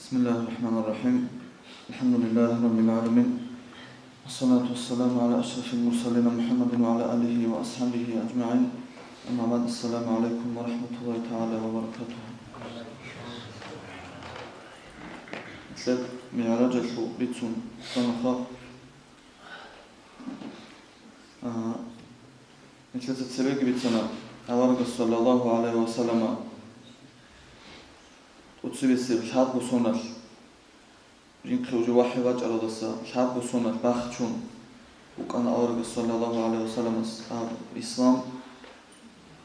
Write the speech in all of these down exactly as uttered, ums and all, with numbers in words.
بسم الله الرحمن الرحيم. الحمد لله رب العالمين. والصلاة والسلام على أشرف المرسلين محمد وعلى آله وأصحابه أجمعين. أما بعد. السلام عليكم ورحمة الله تعالى وبركاته. Лъеб МигӀражалъул бицун цонаха. А, нилъеца цебеги бицана, аварагас, саллаллагьу гӀалайгьи ва саллама, тӀоцебесеб лъабго соналъ, жинхъе уже вахӀи бачӀаралдаса лъабго соналъ бахчун букӀана аварагас, саллаллагьу гӀалайгьи ва салламас, гьаб ислам.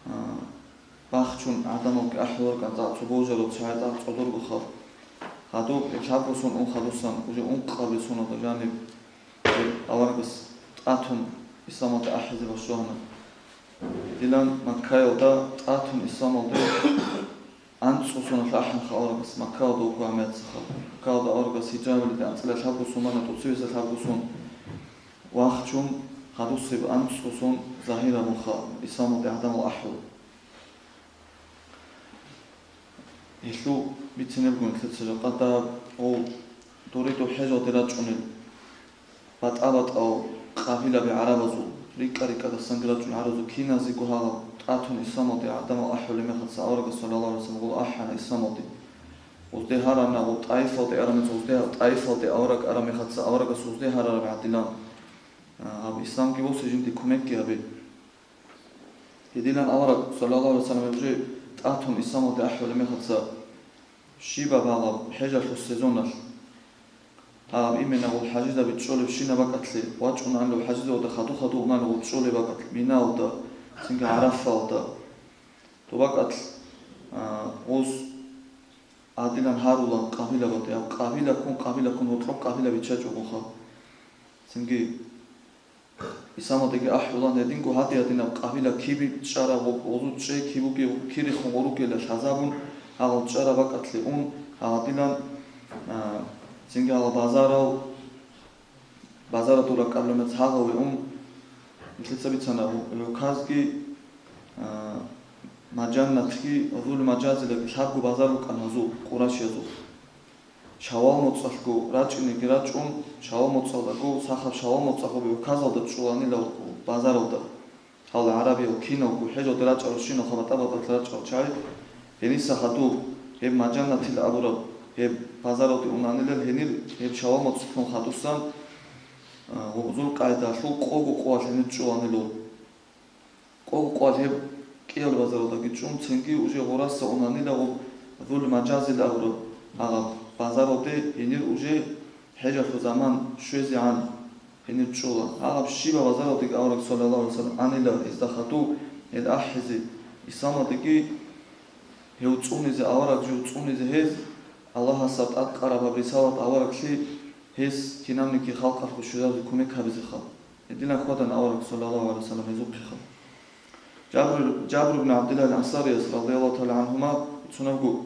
А, бахчун гӀадамалги ахӀуларкан цӀакъ цо божарал чагӀи цӀакъ цӀодорго халкъ. Гьадуб лъабго сон ун хадусан, уже ункъабилеб соналда жаниб, гьеб аварагас тӀатун исламалде ахӀизе башлагьана. Дилан Маккаялда тӀатун исламалде анцӀго соналъ ахӀанха аварагас, Маккаялда вукӀа гӀаммаца халкъ. Маккаялда аварагас гьижра гьабилелде анцӀила лъабго сон бана, тӀоцебесеб лъабго сон вахчун, хадусеб анцӀго сон загьир гьабунха исламалде гӀадамал ахӀула. Гьелъул бицине буго нилъеца жакъа дагьаб, гъов доридул хӀежалде рачӀунел батӀа-батӀал къабилаби гӀарабазул, рикӀа-рикӀадасанги рачӀун гӀарабазул киназего гьала тӀатун исламалде гӀадамал ахӀулеб мехалъ аварагас, саллаллагьу гӀалайгьи ва саллам, гъол ахӀана исламалде. Гъозде гьарана, гъол тӀаифалде араб мехалъ, гъозде гьаб тӀаифалде авараг араб мехалъ аварагас гъозде гьарараб гӀадилан, а, гьаб исламги босе, жинде кумекги гьабе. Гьединан авараг, саллаллагьу гӀалайгьи ва саллам, уже тӀатун исламалде ахӀулеб мехалъ, щибаб гьаб хӀежалъул сезоналъ, гьаб имена гъол хӀажизаби чӀолебщинаб бакӀалъе вачӀунаанилав, хӀажизавалда хаду-хаду унаанилав гъол чӀолеб бакӀалъ, Минаялда, цинги ГӀарафаялда. Доб бакӀалъ, а, гъоз гӀадилан гьарула къабилабазде, гьаб къабилаккун, къабилаккун гьоркьоб къабила биччачӀогоха. Цинги исламалдеги ахӀулан, гьединго гьади-гьадинаб къабила киб чӀараб, гъозул чӀей киб бугеб, кирихъун гъоркьела лъазабун, гьагъал чӀараб бакӀалъе ун, гьагъадилан, а, цинги гьагъал базарал, базарадул ракӀалда мец гьагъаве ун, нилъеца бицана, гӀу-, гӀуказги, а, Мажаннатги, Зул Мажазилаги лъабго базар букӀана гьазул, къурайшиязул. Шавал моцӀалъго рачӀинеги рачӀун, Шавал моцӀалдаго, сахаб Шавал моцӀалъго гӀуказалда чӀуланила базаралда. Гьал гӀарабиял киналго хӀежалде рачӀаралщинал хабатӀа-батӀалъ рачӀарал чагӀи, гьениса хадуб гьеб Мажаннатил абураб гьеб базаралде унанилал гьенир гьеб Шавал моцӀалъун хадусан, а, ЗулкъагӀидалъул къого къоялъ гьенир чӀуланилал. Къого къоялъ гьеб кӀияб базаралдаги чӀун, цинги уже гъораса унанила гъоб Зул Мажазил абураб гьагъаб базаралде гьенир уже хӀежалъул заман щвезегӀан гьенир чӀула. Гьагъаб щибаб базаралдеги авараг, саллаллагьу гӀалайгьи ва саллам, анила гьезда хадув гьел ахӀизе, исламалдеги гьев цӀунизе, авараг жив цӀунизе гьез, Аллагьасда тӀадкъараб гьаб рисалат авараглъи, гьес кинабниги халкъалъго щвезабизе кумек гьабизеха. Гьединан хьвадан авараг, саллаллагьу гӀалайгьи ва саллам, гьезухъеха. Жабр, Жабр ибн ГӀабдиллагь ал-Ансарияс, радияллагьу тагӀала гӀангьума, бицунебго,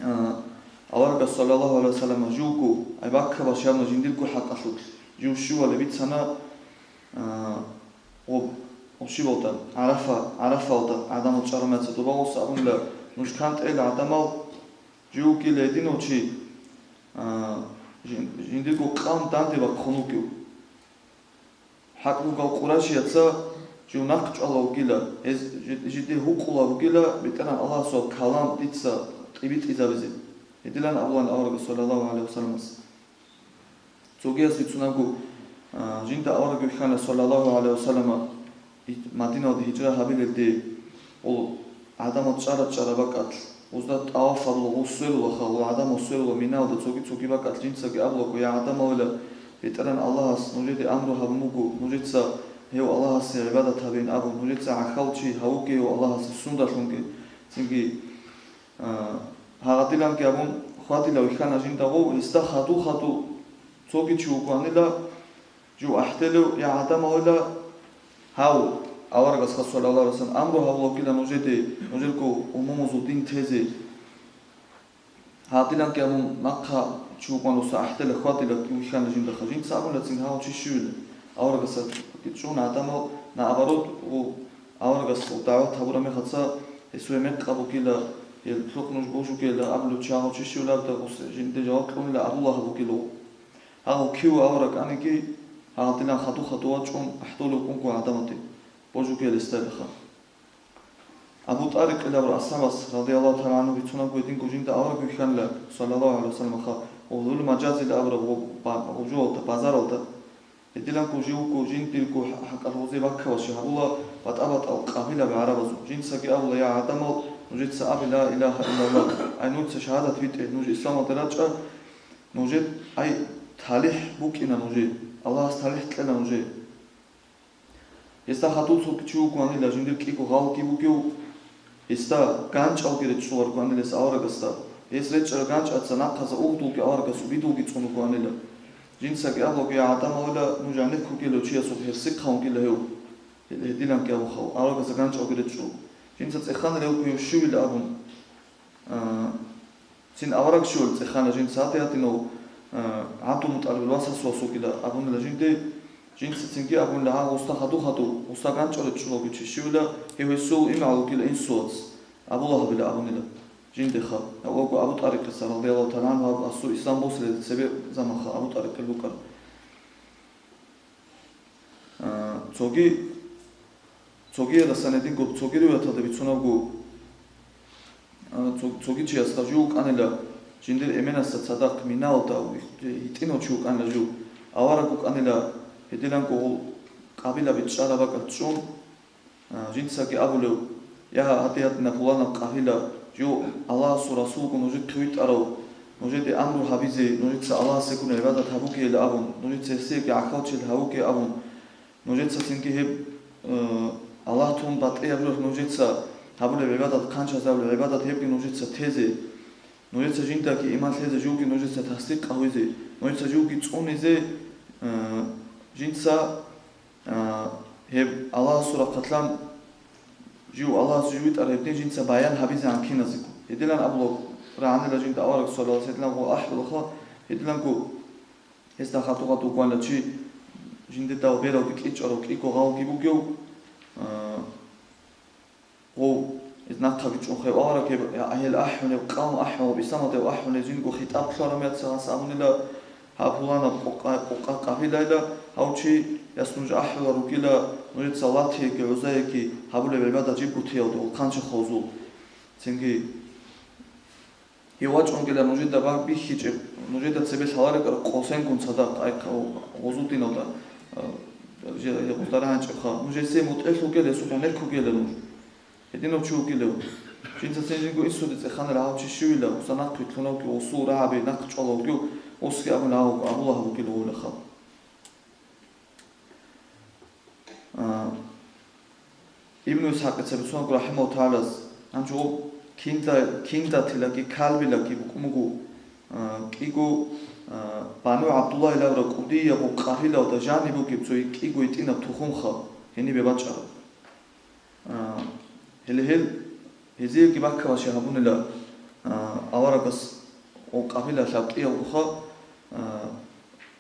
а, аварагас, саллаллагьу гӀалайгьи ва саллам, живго, ай, Маккабаш явна жиндирго хӀакъалъулъ, жив щивали бицана, а, гъоб, гъоб щибалда, ГӀарафа, ГӀарафалда гӀадамал чӀараб мехалъ, доба гъос абунила, нуж кантӀейила гӀадамал, жив вукӀила гьединав чи, а, жин-, жиндирго къавм данде бахъун вукӀев. ХӀакъ бугел къурайшияца жив нахъ чӀвала вугила, гьез жи-, жиде гьукъула вугила БетӀергьан Аллагьасул калам дица тӀибитӀизабизе. Гьедилан абулан аварагас, саллаллагьу гӀалайгьи ва салламас. Цогияс бицунабго, а, жинда авараг вихьана, саллаллагьу гӀалайгьи ва саллама, Мадиналде гьижра гьабилелде, гъол гӀадамал чӀара-чӀара бакӀалъ, гъозда тӀаваф гьабула, гъол сверулаха, гъол гӀадамал сверула Минаялда цоги-цоги бакӀалъ, жинцаги абулаго: «Я гӀадамалила, БетӀергьан Аллагьас нужеде амру гьабун буго, нужеца гьев Аллагьасе гӀибадат гьабеян абун, нужеца гӀахьал чи гьавуге гьев Аллагьасе сундалъунги». Цинги, а, гьагъадиланги абун, хьвадила вихьана жинда гъов, гьесда хаду-хаду цоги чи вугоанила, жив ахӀделев: «Я гӀадамалила, гьав, аварагасха, саллаллагьу гӀалайгьи ва саллам, амру гьабулавгила нужеде, нужерго умумузул дин тезе». Гьадиланги абун, нахъа чи вукӀанулса ахӀдела хьвадила вихьана жиндаха. Жинца абуна цин: «Гьав чи щивила?» Аварагасги чӀун гӀадамал, наоборот, гъо-, аварагасул дагӀват гьабураб мехалъ гьесул мекъаб бугила, Лъухъ нуж божугейилан абулев чи гьав чи щивлаб дагъусе, жинде жаваб кьунила Абу Лагьаб вугилав. Гьав кив авараг аниги, гьагъадилан хадув-хадув вачӀун ахӀдолев вукӀунго гӀадамаде божугейилан гьесдалиха. Абу ТӀарикъ илаб асхӀабас, радияллагьу тагӀала гӀангьу, бицунабго гьединго жинда авараг вихьанила, саллаллагьу гӀалайгьи вассаламаха, ва гьул Мажазил абураб гъо-, ба-, гъужуялда, базаралда. Гьединго жив вуго жиндирго гьа-, гьакъал гъозе баккаваще гьабула батӀа-батӀал къабилаби гӀарабазул. Жинцаги абула: «Я гӀадамал, нужеца абе ла илагьа иллаллагь, ай, нужеца шагьадат битӀе, нуж исламалде рачӀа, нужер, ай, талихӀ букӀина нужее, Аллагьас талихӀ кьела нужее». Гьесда хадуб цо чи вугоанила, жиндир кӀиго гъалги бугев, гьесда ганчӀалги речӀчӀуларгоанила гьес аварагасда. Гьес речӀчӀараб ганчӀаца нахъаза угьдулги аварагас убидулги цӀун вугоанила. Жинцаги абулаго: «Я гӀадамал, нуж гӀенеккугелев чиясул гьерсихъан вугила гьев, гьедиланги абун хал, аварагасда ганчӀалги речӀчӀул». Жинца цӀеханила гьев щивила абун. А, цин авараг щивали цӀехана жинца гьадин-гьадинав, а, ГӀабдулмутӀалибил васасул вас вугила абунила жинде, жинца цинги абунила: «Гьав, гъусда хадув-хадув, гъусда ганчӀал речӀчӀулавги чи щивила, гьев гьесул имгӀал вугила инсул вац», Абу Лагьабила абунила жиндеха, гьаваго Абу ТӀарикъица, радияллагьу тагӀала гӀангьу, гьаб асул ислам босуледа цебе заманха Абу ТӀарикъил букӀана. А, цоги, цогиялдасан гьединго, цоги риваяталда бицунабго, а, цо-, цоги чиясда жив вукӀанила, жиндир эменасда цадахъ Миналда гьитӀинав чи вукӀанила жив, авараг вукӀанила, гьедиланго гъул къабилаби чӀараб бакӀалда чӀун, А, жинцаги абулев: «Я, гьадин-гьадинаб пуланаб къабила, жив Аллагьасул расулго нужехъе витӀарав, нужеде амру гьабизе, нужеца Аллагьасегун гӀибадат гьабугейилан абун, нужеца гьесиеги гӀахьалчел гьавуге абун, нужеца цинги гьеб, э, Аллагь тун батӀияб жо нужеца гьабулеб гӀибадат, хъанчазабулеб гӀибадат гьебги нужеца тезе, нужеца жиндаги иман лъезе, живги нужеца тасдикъ гьавизе, нужеца живги цӀунизе, э, жинца А, гьеб Аллагьасул рахъалъан жив Аллагьас жив витӀараб гьеб дин жинца баян гьабизегӀан киназего». Гьединан абула рагӀанила жинда авараг, саллаллагьу гӀалайгьи вассалам, гъо ахӀулаха, гьединанго гьесда хадув-хадув вукӀана чи, жиндедал бералги кьичӀарав кӀиго гъалги бугев, а, Гъов, гьез нахъа бичӀчӀун хев авараг гьеб, гьел ахӀунеб, къавм ахӀунеб, исламалде ахӀунеб жинго хитӀаб кьараб мехалъ гьас абунила: «Гьаб пуланаб къокъа-, къокъа къабилайила, гьав чи, яс нуж ахӀулел ругила, нужеца Латиеги ГӀузаеги гьабулеб гӀибадат жибго теялде, улхъанчи хозул». Цинги Гьев вачӀунгила нужеда бихьичӀеб, нужеда цебе лъаларекӀар къосенгун цадахъ, ай, гъозул диналда, а, же-, гъозда рагӀанчӀебха. Нуж гьесие мутӀигӀлъугел, гьесул гӀенеккугела нуж. Гьединав чи вугилев? Жинцацин жинго инсуде цӀеханила гьав чи щивила, гъуса нахъ вилълъунавги, гъусул рагӀаби нахъ чӀвалавги, гъусги абуна гьавго Абу Лагьаб вугилан гьавулаха. А, Ибну ИсхӀакъица бицунго, рахӀимагьуллагьу тагӀала, гьанже гъоб Кинда-, Киндатилаги Калбилаги букӀун буго, а, кӀиго, а, Бану ГӀабдуллагьил абураб кӀудияб гъоб къабилалда жаниб бугеб цо кӀиго гьитӀинаб тухумха гьенибе бачӀараб. А, гьеле гьел, гьезиеги баккабаще гьабунила, а, аварагас къо-, къабила лъабкӀиявгоха, а,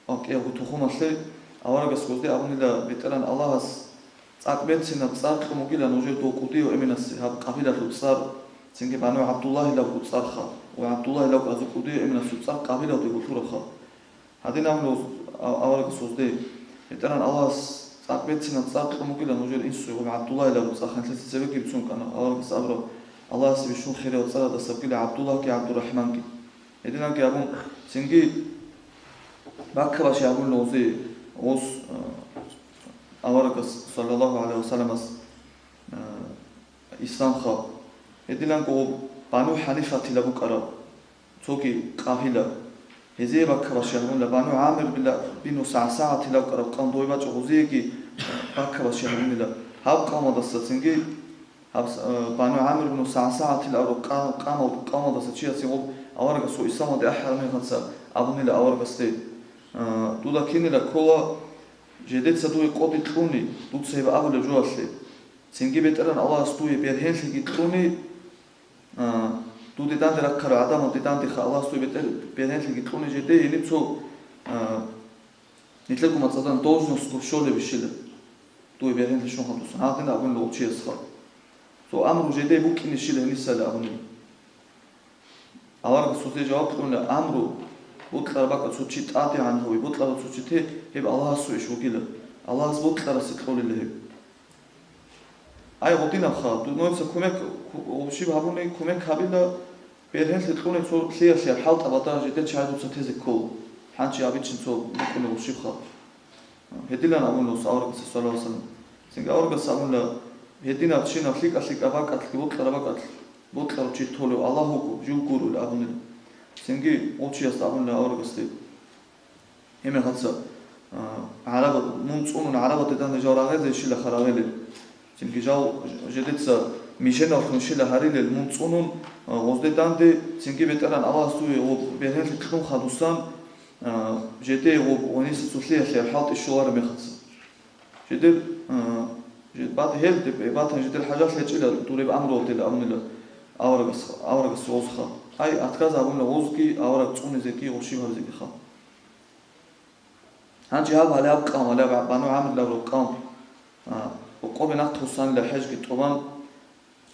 лъабкӀиявго тухумалъе, аварагас гъозде абунила БетӀергьан Аллагьас цӀакъ берцинаб цӀар кьун бугила нужер дов кӀудияв эменасе гьаб къабилалъул цӀар, цинги Бану ГӀабдуллагьилабго цӀарха, ва ГӀабдуллагьилабго азу кӀудияв эменасул цӀар къабилалде гулъурабха. Гьадин абуна гъоз-, а-, аварагас гъозде: «БетӀергьан Аллагьас цӀакъ берцинаб цӀар кьун бугила нужер инсуе, ва ГӀабдуллагьилабго цӀарха». Нилъеца цебеги бицун ккана аварагас абураб Аллагьасе бищун хириял цӀарадасаб бугила ГӀабдуллагьги ГӀабдурахӀманги. Гьединанги абун, цинги баккабаще абунила гъозе гъос, а, аварагас, саллаллагьу гӀалайгьи вассаламас, а, ислам халкъ. Гьединанго Бану ХӀанифатила букӀараб цоги къабила. Гьезие баккабаще гьабунила Бану ГӀамир била-, бину СагӀсагӀатила букӀараб къавм, дой бачӀа гъозиеги баккабаще гьабунила. Гьаб къавмалдаса цинги гьаб, э, Бану ГӀамир бину СагӀсагӀатил абураб къа-, къамал-, къавмалдаса чиясе гъоб аварагас гъо исламалде ахӀараб мехалъ абунила аварагасде: «Э, дуда кинила ккола жидеца дуе къоди кьуни, дуца гьеб абулеб жоялъе. Цинги БетӀергьан Аллагьас дуе бергьенлъиги кьуни, а, дуде данде рахъарал гӀадамал дидандеха Аллагьас дуе бетӀер-, бергьенлъиги кьуни жеде гьениб цо, а, нилъерго мацӀалдан должностьго щолебищила дуе бергьенлъи щун хадусан». Гьадин абунила гъов чиясха. Цо амру жеде букӀинищила гьенисали абунила. Аварагас гьезие жаваб кьуна: амру, бокьараб бакӀалда цо чи тӀадегӀан гьаве, бокьарав цо чи те, гьеб Аллагьасул иш вугила, Аллагьас бокьарасе кьолила гьеб. Ай, гъодинабха, ду-, нужеца кумек, ку-, гъурщиб гьабуни, кумек гьабила, бергьенлъи кьуни цо лъиялъе хӀалтӀабада жидер чагӀи дуца тезе ккола, хӀанчи абичин цо букӀуни гъурщибха. Гьедилан абуна аварагас, саллаллагьу гӀалайгьи вассалам. Цинги аварагас абуна: гьединаб чинаб лъикӀа-лъикӀаб бакӀалъги бокьараб бакӀалъ бокьарав чи толев Аллагь вуго, жив гурун абунила. Цинги гъов чиясда абуна аварагасде: Гьеб мехалъ, а, гӀараба-, мун цӀунун гӀарабаде данде жал рагъезе щилаха рагъелел. Цинги жал жедеца мишеналлъун щила гьарилел мун цӀунун, а, гъозде данде, цинги БетӀергьан Аллагьас дуе гъоб бергьенлъи кьун хадусан, а, жеде гъоб гъониса цо лъиялъе хӀалтӀи щолареб мехалъ. Жедер, а, же-, бат-, гьел де-, батан жедер хӀажалъ гьечӀила дуреб амруялдила абунила аварагас, аварагас гъозха. Ай, отказ абуна гъозги, авараг цӀунизеги, гъурщиб гьабизегиха. Гьанже гьаб гьале гьаб къавм, гьале гьаб Бану ГӀамр абураб къавм, а, рокъобе нахъ хӀусанила хӀежги тӀубан,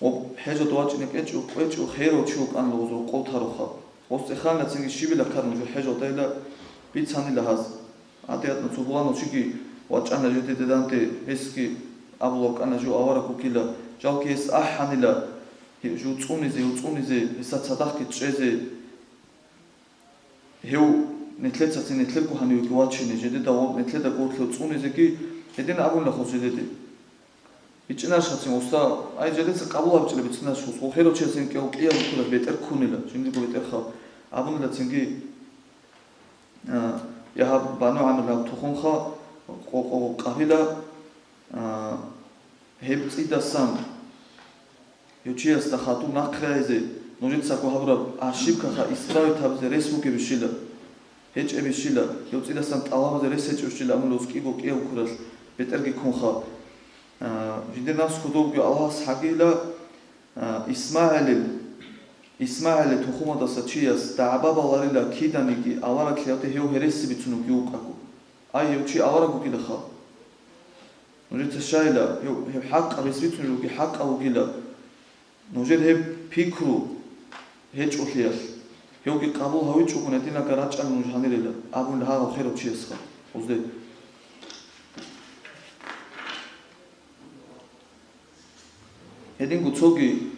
ва хӀежалда вачӀине кӀвечӀев, кӀвечӀев херав чи вукӀанила гъоз рокъов тарухъаб. Гъоз цӀеханила цинги щибила ккараб нужер хӀежалдайила бицанила гьаз. ГьатӀи-гьатӀи цо пуланав чиги вачӀана жидеде данде, гьесги абула вукӀана жив авараг вугила, жалги гьес ахӀанила, гьев жив цӀунизе, гьев цӀунизе, гьесда цадахъги чӀезе. Гьев нилъецацин нилъерго гьанивеги вачине, жидеда гъо-, нилъеда гъорлъ цӀунизеги гьедин абунилахъо жидеде. БичӀчӀинарищ гьацин, уста, ай, жидеца къабул гьабичӀила бицинарищ, гъос, гъо херав чиясин кӀияв, кӀияв букураб бетӀер ккунила, жиндирго бетӀерха, абунила цинги, а, я гьаб Бану ГӀамр гьаб тухумха, къо-, къо-, къабила, а, гьеб цӀидасан. Гьев чиясда хадур нахъе гьайзе, нужецаго гьабураб ошибкаха исправить гьабизе рес бугебищила, гьечӀебищила, гьев цӀидасан тӀалабазе рес гьечӀебищила абун, рос кӀиго кӀияв ккуралъ бетӀерги ккунха. А, жиндир нафс кодовги Аллагьас гьагила, а, ИсмагӀилил, ИсмагӀилил тухумалдаса чияс дагӀба баларила киданиги авараг лъиявде гьев гьереси бицун вугев вукӀаго. Ай, гьев чи авараг вугилаха. Нужеца щайила, гьев, гьев хӀакъаб гьес бицунеб бугеб хӀакъаб бугила, нужер гьеб пикру гьечӀолъиялъ, гьевги къабул гьавичӀого гьединаб рачӀана нуж гьанирила, абун гьагъав херав чиясха гъозде. Гьединго цоги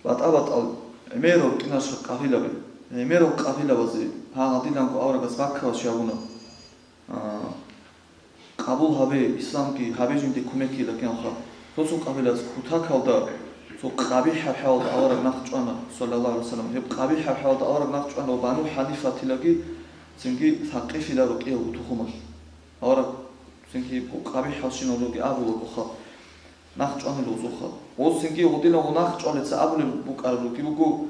батӀа-батӀал гӀемерал рукӀинарищха къабилаби. ГӀемерал къабилабазе гьагъадиланго аварагас баккарал щай гьабуна, а, къабул гьабе, исламги гьабе, жинде кумекги лагьанха. Цо-цо къабилаз кутакалда цо къабихӀаб хӀалда авараг нахъ чӀвана, саллаллагьу гӀалайгьи вассалам. Гьеб къабихӀаб хӀалда авараг нахъ чӀвана ва Бану ХӀанифатилаги цинги Сакъифила рукӀиялго тухумалъ. Авараг цинги къабихӀалщинал руги абулагоха. Нахъ чӀванила гъозухъа. Гъоз цинги гъодинав нахъ чӀвалеца абулеб букӀараб руги буго: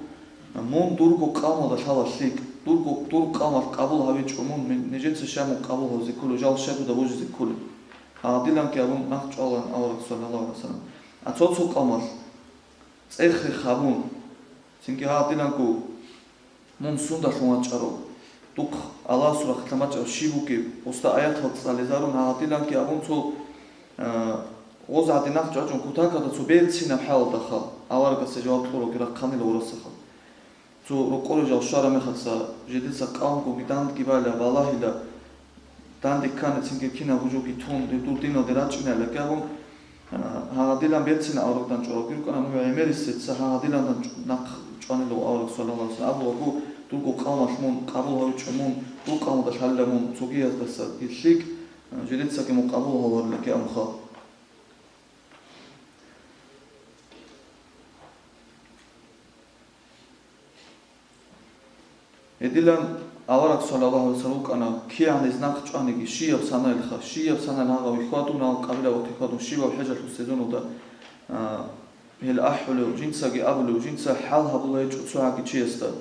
«Мун дурго къавмалда лъала лъикӀ, дурго, дур къавмалъ къабул гьавичӀо мун, нижеца щай мун къабул гьавизе кколев, жал щай дуда божизе кколеб?» Гьадиланги абун нахъ чӀвалаан авараг, саллаллагьу гӀалайгьи вассалам. А цо-цо къавмалъ цӀех-рех гьабун, цинги гьадиланго Мун сундалъун вачӀарав? Духъ Аллагьасул рахъалъан бачӀарав щиб бугеб? Уста аятал цӀализарун гьагъадиланги абун цо, а, гъоз гӀадин нахъ чӀвачӀун кутакалда цо берцинаб хӀалалдаха аварагасе жаваб кьуралги рахъанила гъурасаха. Цо рокъоре жал щвараб мехалъа, жидеца къавмгоги дандги байла, балагьила, Данде ккани цинги кинаб гьужуги тун, гьеб дур диналде рачӀинайилан абун, а, гьагъадилан берцина аварагдан чӀваралги рукӀана, ну гӀемерисеца гьагъадиландан чӀ-, нахъ чӀванила авараг, саллаллагьу гӀалайгьи вассалам, абулаго, дурго къавмалъ мун къабул гьавичӀо мун, дул къавмалда лъалила мун, цогияздаса лъикӀ, а, жидецаги мун къабул гьаварилан абунха. Гьедилан авараг, саллаллагьу гӀалайгьи вассалам, вукӀана, кигӀан гьез нахъ чӀваниги, щияб санаялъха, щияб санаялъ гьагъав хьвадун, гьав къабила вахъи хьвадун, щибаб хӀежалъул сезоналда, а, гьел ахӀулев, жинцаги абулев, жинца хӀал гьабула гьечӀо цо гьаги чиясда,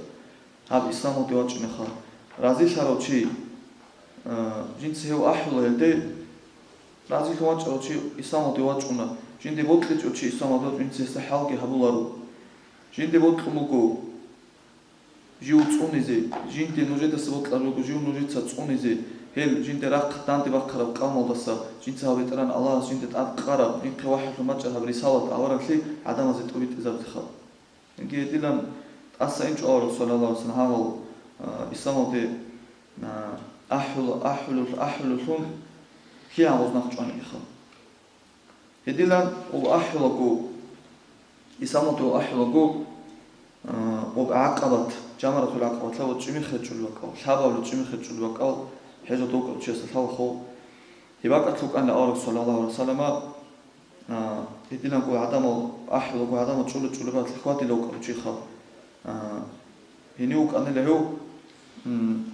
гьаб исламалде вачӀинеха. Разилъарав чи, а, жинца гьев ахӀула гьелде, разилъун вачӀарав чи исламалде вачӀуна, жинде бокьичӀев чи исламалде вачӀун, жинца гьесда хӀалги гьабуларо. Жинде бокьун буго, жив цӀунизе, жинде нужедаса бокьараб буго, жив нужеца цӀунизе, гьел жинде рахъ данде бахъараб къавмалдаса, жинца гьав БетӀергьан Аллагьас жинде тӀад къараб, жинхъе вахӀюлъун бачӀараб рисалат авараглъи гӀадамазе тӀубитӀизабизеха. Гьедилан ТӀаса инчӀо авараг, саллаллагьу гӀалайгьи ва саллам, гьавал, а, исламалде, а, ахӀула-, ахӀулел-, ахӀулеллъун кигӀан гъоз нахъ чӀванигиха. Гьединан ул ахӀулаго, исламалде ул ахӀулаго, а, об гӀакъабат, жамаратул гӀакъабат, лъабаб чӀимихъе чӀул бакӀал, лъабаб чӀимихъе чӀул бакӀал, хӀежалда вукӀарав чиясда лъалаха. Гьеб бакӀалъ вукӀана авараг, саллаллагьу гӀалайгьи ва саллама, а, гьединанго гӀадамал, ахӀулаго гӀадамал чӀула-чӀулеб батлъи хьвадила вукӀарав чи хаб. А, гьенив вукӀанила гьев, м,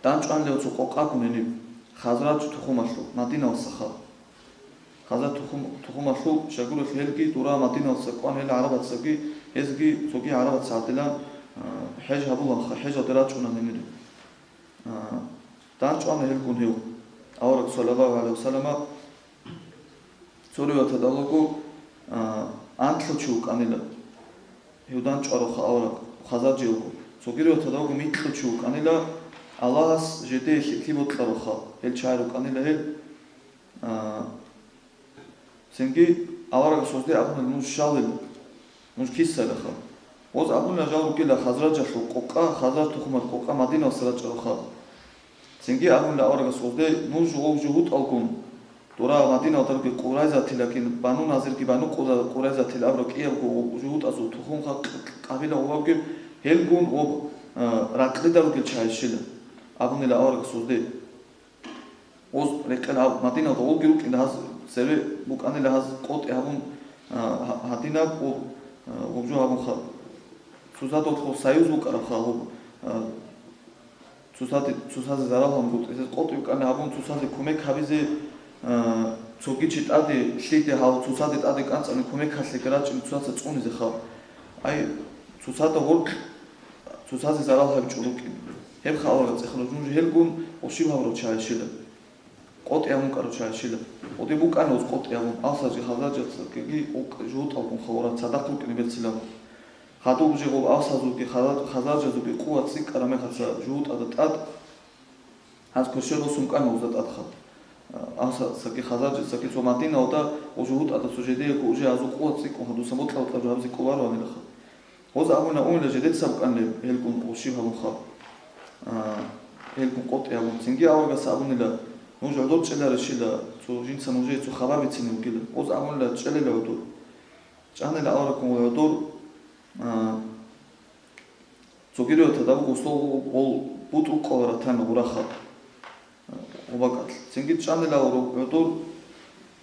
дандчӀванлъи цо къокъаб гьенив, Хазраж тухумалъул, Мадиналдаса хаб. Хазраж тухум-, тухумалъул, щайгурелъул гьелги дура Мадиналдаса кӀван гьел гӀарабацаги, гьезги цоги гӀарабаца гӀадилан, а, хӀеж гьабуланха, хӀежалде рачӀуна гьенир. А, дандчӀвана гьелгун гьев. Авараг, саллаллагьу гӀалайгьи ва саллама, цо риваяталда вуго, а, анлъго чи вукӀанила. Гьев дандчӀваравха авараг, хазаржи вуго. Цоги риваяталда вуго, микьго чи вукӀанила, Аллагьас жидее лъикӀлъи бокьаравха. Гьел чагӀи рукӀанила гьел. А, Цинги аварагас гъозде абуна: «Нуж щалел, нуж кисайилаха». Гъоз абуна: «Жал ругила Хазражалъул къокъа, Хазраж тухумал къокъа Мадиналдаса рачӀаравха». Цинги абуна аварагас гъозде: «Нуж гъов жугьутӀалгун, дура Мадиналда ругел къурайзатилаги, Бану Назирги Бану Къура-, Къурайзатил абурал кӀиябго жугьутӀазул тухумха, къ-, къабила гъов вугев, гьелгун ва, а, ракълида ругел чагӀи щила», — абунила аварагас гъозде. Гъоз рекъел гьаб Мадиналда гъолги рукӀин гьаз цеве букӀанила гьаз къотӀи гьабун, а, гьа-, гьадинаб ва, а, гъоб жо гьабун ха-, цоцазда союз букӀараб ха гъоб, а, цоцаде-, цоцазе зарал гьабун гутӀизе къотӀи букӀана гьабун цоцазе кумек гьабизе, а, цоги чи тӀаде лъиде гьав цоцаде тӀаде кӀанцӀани кумек гьалъеги рачӀин цоцаца цӀунизе ха. Ай, цоцада гъоркь Цоцазе зарал гьабичӀо рукӀин. Гьеб хабар цӀехалда нуж гьелгун ошиб гьабурав чагӀи щила. КъотӀи гьабун кӀарав чагӀи щила. Гъоде букӀана гъоз къотӀи гьабун, авсаги хазаржацаги жугьутӀалгун хавара цадахъ рукӀине берцинаб. Хадуб жегъуб авсазулги хазар-, хазаржазулги къуват цӀикӀкӀараб мехалъа жугьутӀада тӀад Гьаз кверщел росун кӀана гъозда тӀадха. Авсацаги хазаржацаги цо Мадиналда гъо жугьутӀада цо жидеего уже гьазул къуват цӀикӀкӀун хадуса бокьа-бокьа жо гьабизе кӀолароанилаха. Гъоз абуна унила жидеца букӀанилеб гьелгун ошиб гьабунха, а, гьелгун къотӀи гьабун. Цинги аварагас абунила: «Нуж гӀодор чӀеларищила, цо жинца нужее цо хабар бицине вугила». Гъоз абунила: «ЧӀелила гӀодор». ЧӀанила авараггун гъодор, а, Цогидав тадаб гъусул гъол бутӀрукъала ратана гъураха гъубакӀалъ. Цинги чӀанила гъодор,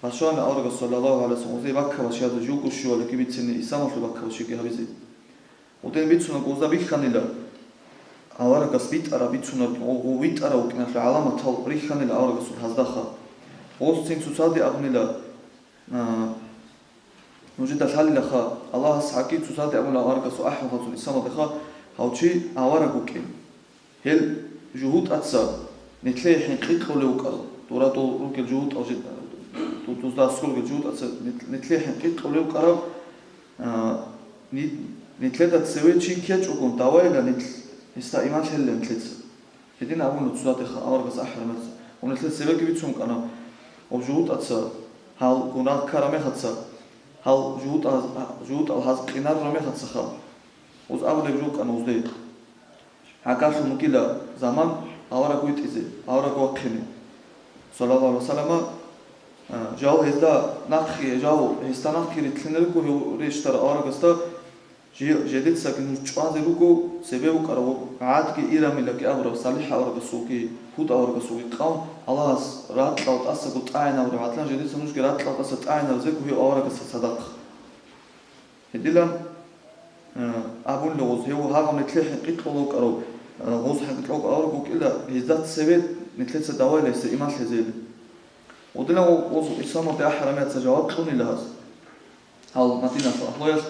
башана аварагас, саллаллагьу гӀалайгьи ва саллам, гъузе баккабаш язда живго щивалиги бицине, исламалъул баккабашиги гьабизе. Гъуден бицуна гъузда бихьанила, аварагас битӀараб бицунаб, гъу-, гъу витӀарав вукӀиналъул гӀаламатал рихьанила аварагасул гьаздаха. Гъоз цин цоцаде абунила, а, Нужеда лъалилаха, Аллагьас гьаги цоцаде абуна аварагасул ахӀвалазул исламалдеха гьав чи авараг вукӀин. Гьел жугьутӀаца нилъее хӀинкъи кьолев вукӀарав, дурадул ругел жугьутӀал жи-, ду-, дузда аскӀор ругел жугьутӀаца нил-, нилъее хӀинкъи кьолев вукӀарав, а, ни-, нилъеда цеве чи ккечӀого давайила нилъ, гьесда иман лъелила нилъеца. Гьедин абуна цоцадеха аварагас ахӀараб мехалъ, гьунилъе цебеги бицун кӀана, гъоб жугьутӀаца гьал гунагь ккараб мехалъа, гьал жугьутӀаз-, жугьутӀал гьаз къинарураб мехалъаха. Гъоз абулеб жо букӀана гъозде: «ГӀагарлъун вугила заман авараг витӀизе, авараг вахъине». Саллаллагьу гӀалайгьи ва саллама, а, жав гьезда нахъе, жав гьесда нахъе рилълъине руго гьев рещтӀарав аварагасда, Жи-, жидецаги нуж чӀвазе руго, цебе вукӀарав гӀадги Ирамилаги абураб СалихӀ аварагасулги Гьуд аварагасулги къавм, Аллагьас ракьал тӀасаго тӀагӀинабураб гӀадлан, жидеца нужги ракьал тӀаса тӀагӀинарзего гьев аварагасда цадахъ. Гьедилан, э, абунила гъоз, гьев гьагъаб нилъее хӀинкъи кьола вукӀарав, э, гъоз хӀинкъи кьола авараг вукӀила, гьезда цеве нилъеца давайила гьесда иман лъезейилан. Гъудинав гъоз исламалде ахӀараб мехалъа жаваб кьунила гьаз. Гьал Мадиналъул агьлуялъ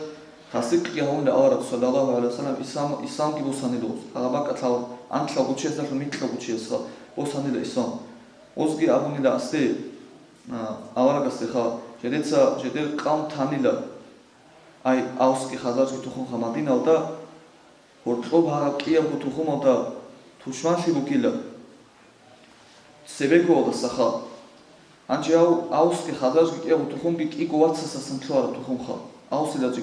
тасдикъги гьавунила авараг, саллаллагьу гӀалайгьи ва саллам, ислам, исламги босанила гъоз. Гьагъаб бакӀалъ гьал анлъабго чиясдалъун микьабго чиясха босанила ислам. Гъозги абунила асде, а, аварагасдеха, жидеца жидер къавм танила, ай, Авсги Хазражги тухумха Мадиналда, гьоркьоб гьагъаб кӀиябго тухумалда тушманлъи бугила. Цебекоялдасаха. Гьанже гьав Авсги Хазражги кӀиябго тухумги кӀиго вацасасан лъугьараб тухумха. Авсилаги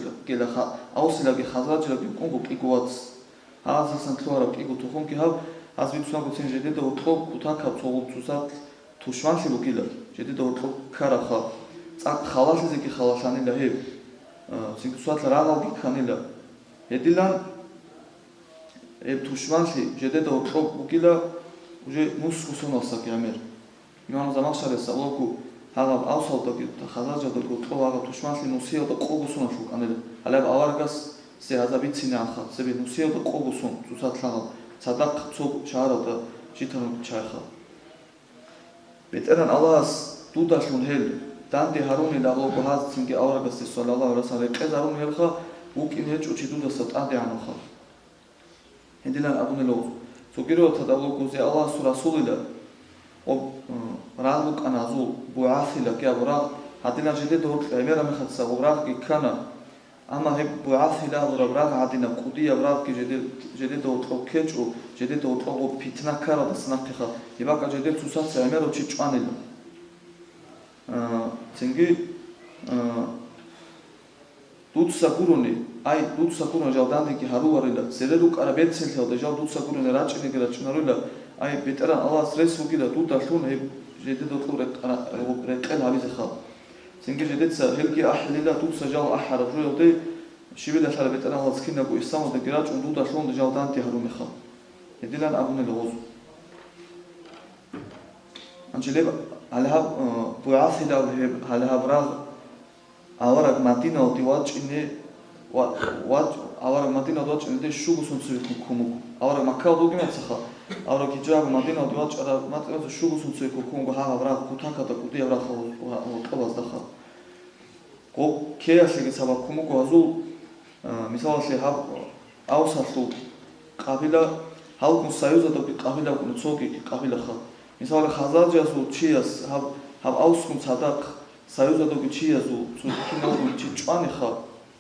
ха-, Авсилаги Хазражилаги кӀунго кӀиго вац. Гьаздасан лъугьараб кӀиго тухумги гьаб, гьаз бицунагоцин жидеда гьоркьоб кутакаб цо гъоб цоцазул тушманлъи бугила, жидеда гьоркьоб ккарабха, цӀакъ халалъизеги халалъанила гьеб, а, цинги цоцазул рагъалги кканила. Гьедилан гьеб тушманлъи жидеда гьоркьоб бугила уже нусго соналдасаги гӀемер. Имам Замахшарияс абулеб буго, гьагъаб Авсалдаги Хазражилдаги гьоркьоб гьагъаб тушманлъи нусиялда къого соналъ букӀанила. Гьале гьаб аварагасде гьазда бицинегӀанха, цебе нусиялда къого сон цоцазул гьагъаб цадахъ цо шагьаралда житарун чайха. БетӀергьан Аллагьас дудалъун гьел данде гьарунила абулеб буго гьаз цинги аварагасде, саллаллагьу гӀалайгьи вассалам, рекъезарун гьелха, вукӀине гьечӀо чи дудаса тӀадегӀанавха. Гьедилан абунила гьез. Цоги риваяталда абулеб буго, Аллагьасул Расулила, гъоб, э, рагъ букӀана гьазул, бугӀасила кӀиябго рагъ, гьадилан жидеда гьоркьоб гӀемераб мехалъ гъоб рагъги ккана. Амма гьеб бугӀасила абураб рагъ гӀадинаб кӀудияб рагъги жиде-, жидеда гьоркьоб ккечӀо, жидеда гьоркьоб гъоб питна ккаралдаса нахъеха, гьеб бакӀалда жидер цоцаца гӀемерав чи чӀванила. А, цинги, а, дуца гурони, ай, дуца гурони жал дандеги гьаруларила, цере рукӀараб берцинлъиялда жал дуца гурони рачӀинеги рачӀунарила, ай, БетӀергьан Аллагьас рес бугила дудалъун гьеб жидеда гьоркьоб рекъ-, ра-, рекъел гьабизеха. Цинги жидеца гьелги ахӀилила, дуца жал ахӀараб жоялде, щибила лъала БетӀергьан Аллагьас кинабго исламалдаги рачӀун дудалъун жал данде гьарунеха. Гьедилан абунила гьез. Гьанже гьеб, гьале гьаб, э, бугӀасила гьеб, гьале гьаб рагъ авараг Мадиналде вачӀине, ва-, вач-, авараг Мадиналде вачӀинелде щуго сон цевехун ккун буго. Авараг Маккалда вугеб мехалъха, авараг гьижра гьабун Мадиналде вачӀараб мехалъха щуго сон цевехун ккун буго гьагъаб рагъ, кутакалда кӀудияб рагъ гьоркьоб-, гьоркьобаздахъа. Гъоб ккеялъеги сабаб ккун буго гьазул, а, мисалалъе, гьаб Авсалъул къабила, гьалгун союзалдаги къабила букӀуна, цоги къабилаха. Мисалалъе, хазраджазул чияс гьаб, гьаб Авсгун цадахъ союзалдаги чиязул цо киналгун чи чӀваниха,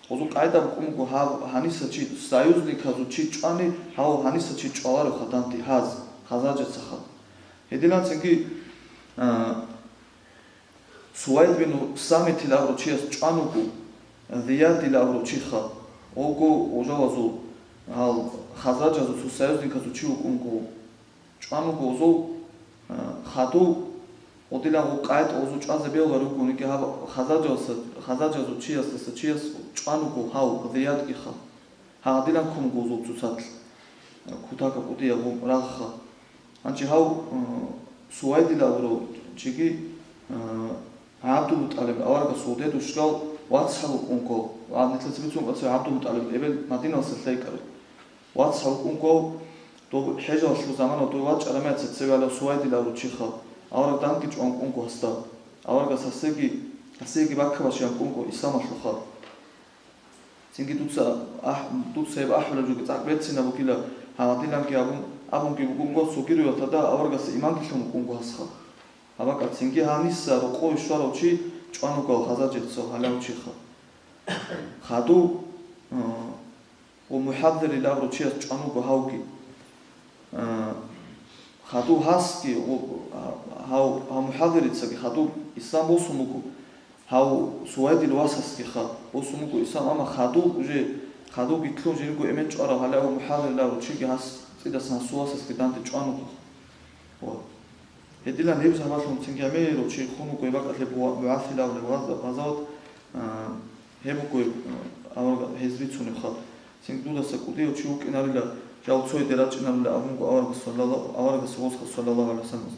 гъозул къайда букӀун буго гьаб гьаниса чи, союзниказул чи чӀвани, гьав гьаниса чи чӀвалароха данде гьаз, хазраджацаха. Гьединанцинги, а, Сувайд бин Самитил абурав чияс чӀван вуго, Зиядил абурав чиха, вуго гъожалазул, гьал хазраджазул цо союзниказул чи вукӀун вуго. ЧӀван вуго гъозул, а, хадув, гъодилан гъо къайда гъозул чӀвазе бегьуларев вугониги гьаб хазраджалса-, хазраджазул чиясдаса чияс чӀван вуго гьав Зиядгиха. Гьагъадилан ккун гъозул цоцалъ, э, кутакаб кӀудияб гъоб рагъха. Гьанже гьав, э, Сувайдил абурав чиги, э, ГӀабдулмутӀалиб аварагасул дедушкал вацгӀал вукӀун ккол, ва нилъеца бицун кӀвацев ГӀабдулмутӀалиб эбел Мадиналъа лъайкӀарав. ВацгӀал вукӀун ккол, доб хӀежалъул замана дой вачӀараб мехалъ цеве гьалав Сувайдил абурав чиха, авараг данде чӀван вукӀун ккол гьасда. Аварагас гьасеги, гьасеги баккабащинаб ккун ккол исламалъулха. Цинги дуца ахӀ-, дуца гьеб ахӀулеб жоги цӀакъ берцинаб бугила, гьагъадиланги абун, абунги бугун гъос цоги риватада аварагасда иманги лъун вукӀун гъосха. Гьаб бакӀалъ цинги гьаниса рокъове щварав чи чӀван вуго гьал хазар жецал гьалав чиха. Хадув, а, ва МухӀаддирил абурав чияс чӀван вуго гьавги. А, хадув гьасги, ва, а, гьав, гьав МухӀаддирицаги хадув ислам босун вуго. Гьав Сувайдил васасги ха-, босун вуго ислам, амма хадув уже, хадувги ккун жинго эмен чӀварав гьалав МухӀаддирил абурав чиги гьас цӀидасан гьасул васасги данде чӀван вуго. Ва гьедилан гьеб сабаблъун цинги гӀемерав чи хун вуго гьеб бакӀалъе буа-, бугӀасилавлеб гъаза-, гъазават, а, гьеб буго, а, авараг гьез бицунеб ха. Цинги дудаса кӀудияв чи вукӀинарила, жал цояде рачӀинарила абунго аварагас саллалла-, аварагас гъосха саллаллагьу гӀалайгьи вассаллам.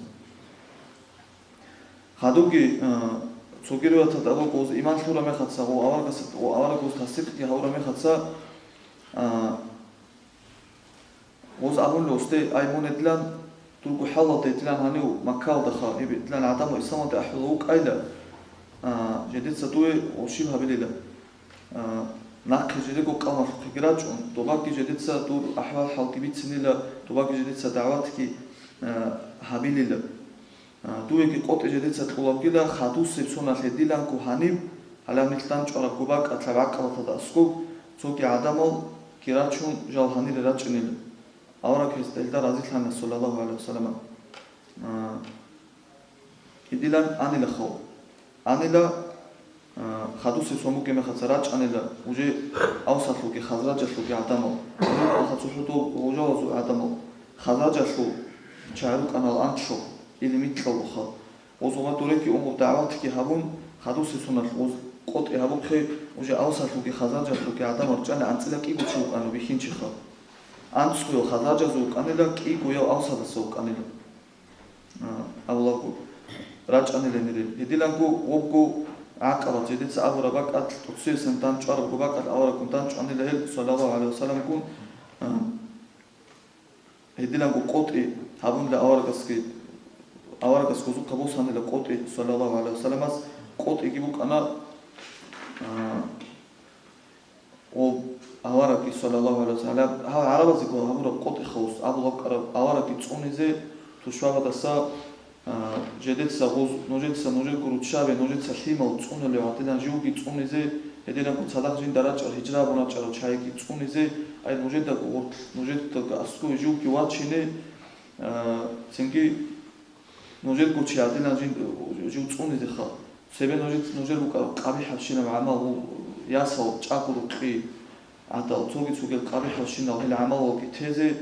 Хадубги, а, цоги риваталда абуго, гъоз иман лъураб мехалъа, гъо аварагас, гъо авараг гъоз тасдикъги гьавураб мехалъа, а, гъоз абуна гъосде, ай, мун гьедилан, дурго хӀалалда гьедилан гьанив Маккалда ха, гьеб гьедилан гӀадамал исламалде ахӀула вукӀайла, а, жидеца дуе гъо щиб гьабилила. А, нахъе жидего къавмалъухъеги рачӀун, добаги жидеца дур ахӀвал-хӀалги бицинила, добаги жидеца дагӀватги, а, гьабилила. А, дуеги къотӀи жидеца кьолабгила, хадусеб соналъ гьедиланго гьаниб, гьалаб нилъ данчӀварабго бакӀалъа гӀакъалаталда аскӀоб, цоги гӀадамалги рачун жал гьанире рачӀинила. Авараг гьесда гьелда разилъана, саллаллагьу гӀалайгьи вассаллам. А, гьедилан анила хав. Анила, А, хадусеб сон бугеб мехалъ рачӀанила уже Авсалъулги Хазраджалъулги гӀадамал. Гьебмехалъ цохӀо дол гъожалазул гӀадамал. Хазраджалъул чагӀи рукӀана анлъго или микьалдухъа. Гъоз гъуба дорекги унгъуб дагӀватги гьабун, хадусеб соналъ гъоз къотӀи гьабухъе, уже Авсалъулги Хазраджалъулги гӀадамал рачӀана анцӀила кӀиго чи вукӀана бихьинчиха. АнцӀгояв Хазраджазул вукӀанила, кӀигояв Авсалдаса вукӀанила. А, абулаго, рачӀаниланили. Гьединанго гъобго гӀакъабат, жидеца абураб бакӀалъ, тӀоцебесеб дандчӀварабго бакӀалъ авараггун дандчӀванила гьел, саллаллагьу гӀалайгьи вассаламгун, а, гьединанго къотӀи гьабунила аварагасги, аварагас гъозухъа босанила къотӀи, саллаллагьу гӀалайгьи вассаламас къотӀиги букӀана, а, Ва аварагги, саллаллагьу гӀалайгьи вассалам, гьав гӀарабазего гьабураб къотӀи хавус, абулеб букӀараб, аварагги цӀунизе тушбабаздаса, а, жидеца гъоз, нужеца нужерго руччаби, нужеца лъимал цӀунулев гӀадилан живги цӀунизе, гьединго цадахъ жинда рачӀарал, гьижра гьабун рачӀарал чагӀиги цӀунизе, ай нужедаго гъорлъ, нужедаго аскӀове живги вачине, а, цинги Нужерго чи гӀадилан жин, жив цӀунизеха, цебе нужец-, нужер букӀараб къабихӀабщинаб гӀамал, ясал чӀаго рукъи гӀадал, цоги-цогиял къабихӀабщинал гьел гӀамалалги тезе,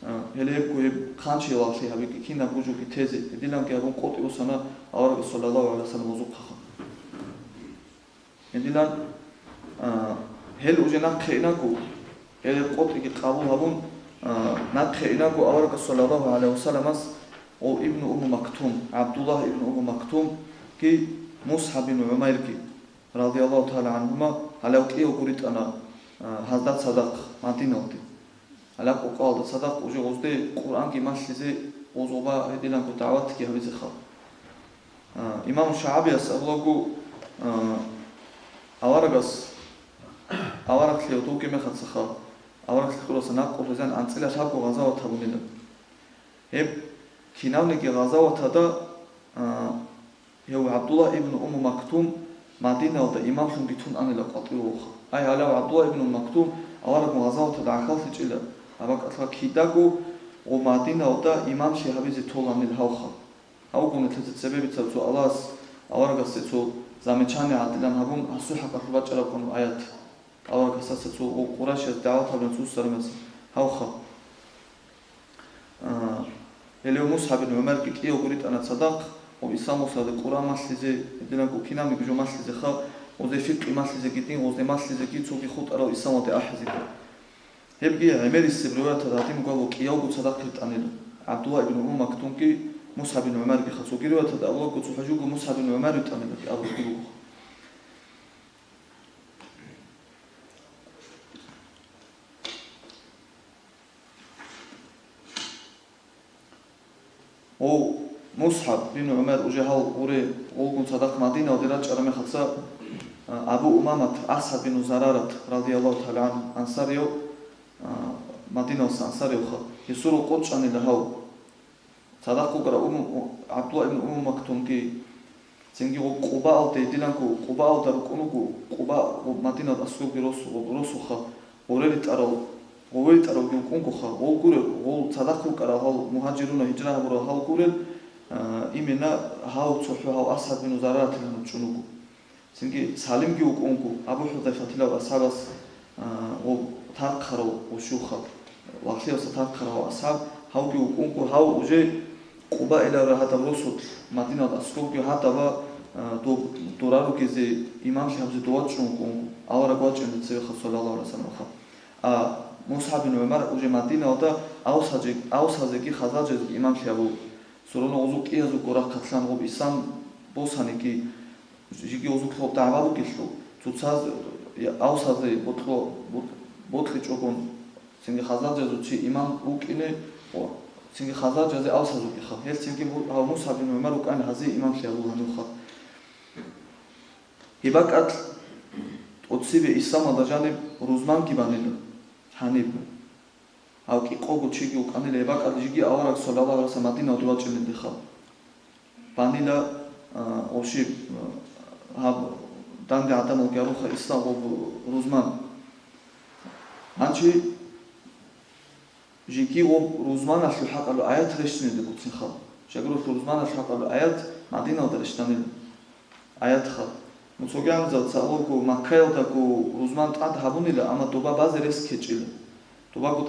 а, гьеле гьебго гьеб хъанчиял лагълъи гьабиги, кинабго жоги тезе, гьединанги гьабун къотӀи босана аварагас, саллаллагьу гӀалайгьи вассалам, гъозухъаха. Гьединан, а, гьел уже нахъе инаго, гьел къотӀиги къабул гьабун, а, нахъе инаго аварагас, саллаллагьу гӀалайгьи вассаламас, ва Ибну Умму Мактум, ГӀабдуллагь ибну Умму Мактумги МусгӀаб бин ГӀумайрги, радияллагьу тагӀала гӀангьума, гьалав кӀиявго ритӀана, а, гьазда цадахъ Мадиналде. Гьалаб къокъалда цадахъ уже гъозде Къуръанги малъизе, гъоз гъоба гьединанго дагӀватги гьабизеха. А, имам ШагӀабияс абулаго, а, аварагас, авараглъи гьодовги мехацаха, авараглъи кьураса накъулъизан анцӀила лъабго гъазават гьабунила. Гьеб кинавниги гъазаватада, а, Гьев ГӀабдуллагь ибн Умму Мактум Мадиналда имамлъунги тун анила къватӀивавха. Ай, гьалав ГӀабдуллагь ибн Умму Мактум аварагун гъазаваталда гӀахьаллъичӀила, абакӀалъа кидаго гъо Мадиналда имамлъи гьабизе толанил гьавха. Гьавгун нилъеца цебе бицараб цо Аллагьас аварагасде цо замечание гӀадилан гьабун, гьасул хӀакъалъулъ бачӀараб къанун аят. Аварагасдаса цо гъо Къурайшияс дагӀват гьабилан цо сарамаца гьавха. А, гьелев МусгӀаб бин ГӀумарги кӀиявго ритӀана цадахъ, ва исламалде Къуръан малъизе, гьединго кинабниги жо малъизеха, гъозде фикъи малъизеги, дин гъозде малъизеги, цоги хутӀарал исламалде ахӀизеги. Гьебги гӀемерисеб риваяталда гьадин буго кӀиявго цадахъ ритӀанила. ГӀабдуллагь ибн Умму Мактумги МусгӀаб бин ГӀумаргиха цоги риваяталда абулаго цохӀо живго МусгӀаб бин ГӀумар ритӀанила абулги буго. Гъов МусгӀаб бин ГӀумар уже гьал гъуре гъолгун цадахъ Мадиналде рачӀараб мехалъа, а, Абу Умамат АсгӀад бин Зарарат, радияллагьу тагӀала гӀангьу, ансарияв, а, Мадиналаса ансариявха, гьесул рокъов чӀанила гьав. Цадахъ вукӀарав Уму-, ГӀабдулла ибн Умму Мактумги, цинги гъо Къубаалде, диланго Къубаалда рукӀун вуго, Къуба гъо Мадиналда аскӀобги росу-, росуха, гъоре ритӀарал, гъове ритӀаравги вукӀунгоха, гъов гурел, гъол цадахъ рукӀарал гьал мугьажируна гьижра гьабурал гьал гурел, а, именно гьав цохӀо гьав АсгӀад бин Зараратилан вучӀун вуго. Цинги Салимги вукӀун вуго, Абу ХӀузайфатилав асхӀабас, а, гъо тархъарав гъо щуха, лагълъиялдаса тархъарав асхӀаб, гьавги вукӀун вуго, гьав уже Къубаилара гьадаб росулъ, Мадиналда аскӀобги гьадаб, а, доб-, дора ругезе, имамлъи гьабизе дов вачӀун вукӀун вуго, авараг вачӀине цевеха, саллаллагьу гӀалайгьи вассаламха. А МусгӀаб бин ГӀумар уже Мадиналда авсазе-, авсазеги хазраджазеги имамлъи гьабув. Цо рона гъозул кӀиязулго рахъалъан гъоб ислам босаниги, жиги гъозухъе гъоб дагӀба бугелъул, цоцаз, я, авсазе бокьо-, бокь-, бокьичӀогон, цинги хазраджазул чи имам вукӀине, о, цинги хазраджазе авсаз вукӀиха. Гьел цинги му-, гьав МусгӀаб бин ГӀумар вукӀана гьазие имамлъи гьабул гьанивха. Гьеб бакӀалъ тӀоцебе исламалда жаниб рузманги банила гьаниб. Гьав кӀикъого чиги вукӀанила гьеб бакӀалда жиги авараг, саллаллагьу гӀалайгьи вассалам, Мадиналде вачӀинелдехха. Банила, а, ошиб, а, гьаб данде гӀадамалги гьаруха ислам ва рузман. Гьанчи жиги ва рузманалъул хӀакъалъулъ аят рещтӀинеде гуцинха. Жагуралъул рузманалъул хӀакъалъулъ аят Мадиналда рещтӀанила. Аятха. Муцогьанзал цалулго Маккаялдаго рузман тӀад гьабунила, амма доба базе рес ккечӀила. Добаго